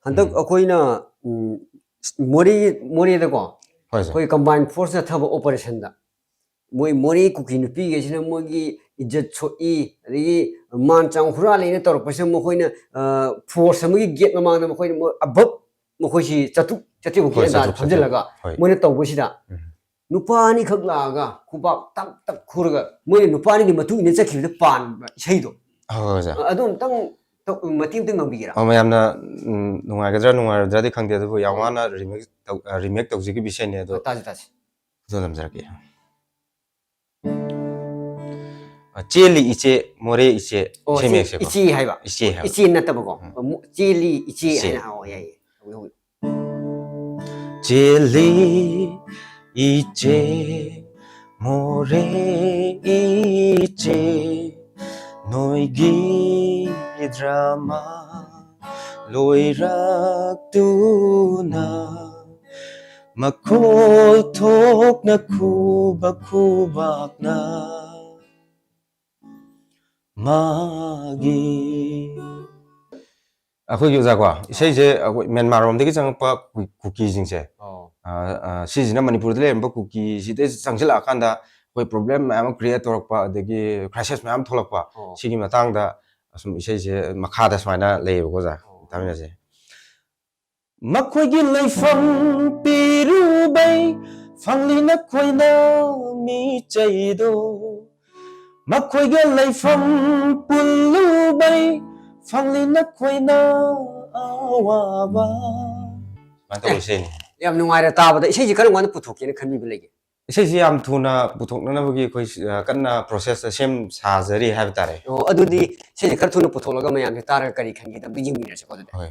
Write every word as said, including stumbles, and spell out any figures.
ꯍꯟꯗꯛ ꯎꯝ꯫ ꯑꯩꯈꯣꯏꯅ ꯎꯝ, ꯃꯣꯔꯦ ꯃꯣꯔꯦꯗꯀꯣ ꯍꯣꯏ ꯁꯥꯔ꯫ ꯑꯩꯈꯣꯏ ꯀꯝꯕꯥꯏꯟ ꯐꯣꯔꯁꯅ ꯊꯕ ꯑꯣꯄꯔꯦꯁꯟꯗ ꯃꯣꯏ ꯃꯣꯔꯦ ꯀꯨꯀꯤ ꯅꯨꯄꯤꯈꯩꯁꯤꯅ ꯃꯣꯏꯒꯤ ꯏꯖꯠ ꯁꯣꯛꯏ, ꯑꯗꯒꯤ ꯃꯥꯟ ꯆꯥꯡ ꯍꯨꯔꯥꯜꯂꯦꯅ ꯇꯧꯔꯛꯄꯁꯤꯗ ꯃꯈꯣꯏꯅ ꯐꯣꯔꯁ ꯑꯃꯒꯤ ꯒꯦꯠ ꯃꯃꯥꯡꯗ ꯃꯈꯣꯏꯅ ꯃꯣꯏ ꯑꯕꯞ ꯃꯈꯣꯏꯁꯤ ꯆꯥꯇ꯭ꯔꯨꯛ ꯆꯥꯇ꯭ꯔꯦꯠꯃꯨꯛꯀꯤ ꯍꯣꯏ, ꯑꯟꯗꯥꯖ ꯆꯥꯇ꯭ꯔꯨꯛ, ꯐꯝꯖꯤꯜꯂꯒ ꯍꯣꯏ꯫ ꯃꯣꯏꯅ ꯇꯧꯕꯁꯤꯗ ꯎꯝ꯫ ꯅꯨꯄꯥ ꯑꯅꯤꯈꯛ ꯂꯥꯛꯑꯒ ꯈꯨꯕꯥꯛ ꯇꯞ ꯇꯞ ꯈꯨꯔꯒ ꯃꯣꯏꯅ ꯅꯨꯄꯥ ꯑꯅꯤꯒꯤ ꯃꯇꯨꯡ ꯏꯟꯅ ꯆꯠꯈꯤꯕꯗ ꯄꯥꯟꯕ ꯏꯁꯩꯗꯣ ꯍꯣꯏ, ꯍꯣꯏ, ꯁꯥꯔ꯫ ꯑꯗꯨ ꯑꯝꯇꯪ ꯇꯧ- ꯃꯇꯦꯛ ꯑꯝꯇꯪ ꯉꯪꯕꯤꯒꯦꯔꯥ? ꯑꯣ, ꯃꯌꯥꯝꯅ ꯎꯝ, ꯅꯨꯡꯉꯥꯏꯒꯗ꯭ꯔꯥ ꯅꯨꯡꯉꯥꯏꯔꯣꯏꯗ꯭ꯔꯥꯗꯤ ꯈꯪꯗꯦ, ꯑꯗꯨꯕꯨ ꯌꯥꯝ ꯋꯥꯅ ꯔꯤꯃꯦꯛ ꯇꯧ ꯑ, ꯔꯤꯃꯦꯛ ꯇꯧꯖꯈꯤꯕ ꯏꯁꯩꯅꯦ ꯑꯗꯣ꯫ ꯇꯥꯁꯤ ꯇꯥꯁꯤ꯫ ꯑꯗꯨ ꯅꯝꯖꯔꯛꯀꯦ꯫ ꯑ, ꯆꯦꯜꯂꯤ ꯏꯆꯦ, ꯃꯣꯔꯦ ꯏꯆꯦ, ꯑꯣ, ꯏꯁꯩ ꯆꯦ- ꯃꯌꯦꯛꯁꯦꯀꯣ꯫ ꯏꯆꯦ ꯍꯥꯏꯕ꯫ ꯏꯆꯦ ꯍꯥꯏꯕ꯫ ꯏꯆꯦ ꯅꯠꯇꯕꯀꯣ꯫ ꯎꯝ꯫ ꯃꯨ- ꯆꯦꯜꯂꯤ ꯏꯆꯦ ꯏꯆꯦ꯫ ꯍꯥꯏꯅ꯫ ꯑꯣ, ꯌꯥꯏ, ꯌꯥꯏ꯫ ꯍꯧꯖꯤꯛ, ꯍꯧꯖꯤꯛ꯫ ꯆꯦꯜꯂꯤ ꯏꯆꯦ, ꯃꯣꯔꯦ ꯏꯆꯦ, ꯅꯣꯏꯒꯤ ꯗ꯭ꯔꯃꯥ ꯂꯣꯏꯔꯛꯇꯨꯅ ꯃꯈꯣꯜ ꯊꯣꯛꯅ ꯈꯨꯕ ꯈꯨꯕꯥꯛꯅ ꯃꯥꯒꯤ꯫ ꯑꯩꯈꯣꯏꯒꯤ ꯑꯣꯖꯥꯀꯣ, ꯏꯁꯩꯁꯦ ꯑꯩꯈꯣꯏ ꯃ꯭ꯌꯥꯟꯃꯥꯔ ꯔꯣꯝꯗꯒꯤ ꯆꯪꯉꯛꯄ ꯀꯨ- ꯀꯨꯀꯤꯁꯤꯡꯁꯦ, ꯑꯣ꯫ ꯑ, ꯑ, ꯁꯤꯁꯤꯅ ꯃꯅꯤꯄꯨꯔꯗ ꯂꯩꯔꯝꯕ ꯀꯨꯀꯤꯁꯤꯗ ꯆꯪꯁꯤꯜꯂꯛꯑꯀꯥꯟꯗ ꯑꯩꯈꯣꯏ ꯄ꯭ꯔꯣꯕ꯭ꯂꯦꯝ ꯃꯌꯥꯝ ꯑꯃ ꯀ꯭ꯔꯤꯌꯦꯠ ꯇꯧꯔꯛꯄ, ꯑꯗꯒꯤ ꯀ꯭ꯔꯥꯏꯁꯤꯁ ꯃꯌꯥꯝ ꯊꯣꯛꯂꯛꯄ, ꯑꯣ꯫ ꯁꯤꯒꯤ ꯃꯇꯥꯡꯗ ꯑꯁꯨꯝ ꯏꯁꯩꯁꯦ ꯃꯈꯥꯗ ꯁꯨꯃꯥꯏꯅ ꯂꯩꯌꯦꯕꯀꯣ ꯑꯣꯖꯥ, ꯑꯣ꯫ ꯇꯥꯃꯤꯟꯅꯁꯦ꯫ ꯃꯈꯣꯏꯒꯤ ꯂꯩꯐꯝ ꯄꯤꯔꯨꯕꯩ ꯐꯪꯂꯤ ꯅꯈꯣꯏꯅ ꯃꯤꯆꯩꯗꯣ, ꯃꯈꯣꯏꯒ ꯂꯩꯐꯝ ꯄꯨꯜꯂꯨꯕꯩ ꯐꯪꯂꯤ ꯅꯈꯣꯏꯅ ꯑꯋꯥꯕ꯫ ꯁꯨꯃꯥꯏꯅ ꯇꯧꯕ ꯏꯁꯩꯅꯤ꯫ ꯌꯥꯝ ꯅꯨꯡꯉꯥꯏꯔꯦ ꯇꯥꯕꯗ꯫ ꯏꯁꯩꯁꯦ ꯀꯔꯝ ꯀꯥꯟꯗ ꯄꯨꯊꯣꯛꯀꯦꯅ ꯈꯟꯕꯤꯕ ꯂꯩꯒꯦ? ꯏꯁꯩꯁꯤ ꯌꯥꯝ ꯊꯨꯅ ꯄꯨꯊꯣꯛꯅꯅꯕꯒꯤ ꯑꯩꯈꯣꯏ, ꯑ, ꯀꯟꯅ ꯄ꯭ꯔꯣꯁꯦꯁꯇ ꯁꯦꯝ ꯁꯥꯖꯔꯤ ꯍꯥꯏꯕ ꯇꯥꯔꯦ꯫ ꯑꯣ, ꯑꯗꯨꯗꯤ ꯏꯁꯩꯁꯦ ꯈꯔ ꯊꯨꯅ ꯄꯨꯊꯣꯛꯂꯒ ꯃꯌꯥꯝꯁꯦ ꯇꯥꯔꯒ ꯀꯔꯤ ꯈꯟꯒꯦꯗ ꯑꯝꯇ ꯌꯦꯡꯃꯤꯟꯅꯔꯁꯤꯀꯣ ꯑꯗꯨꯗꯤ꯫ ꯍꯣꯏ꯫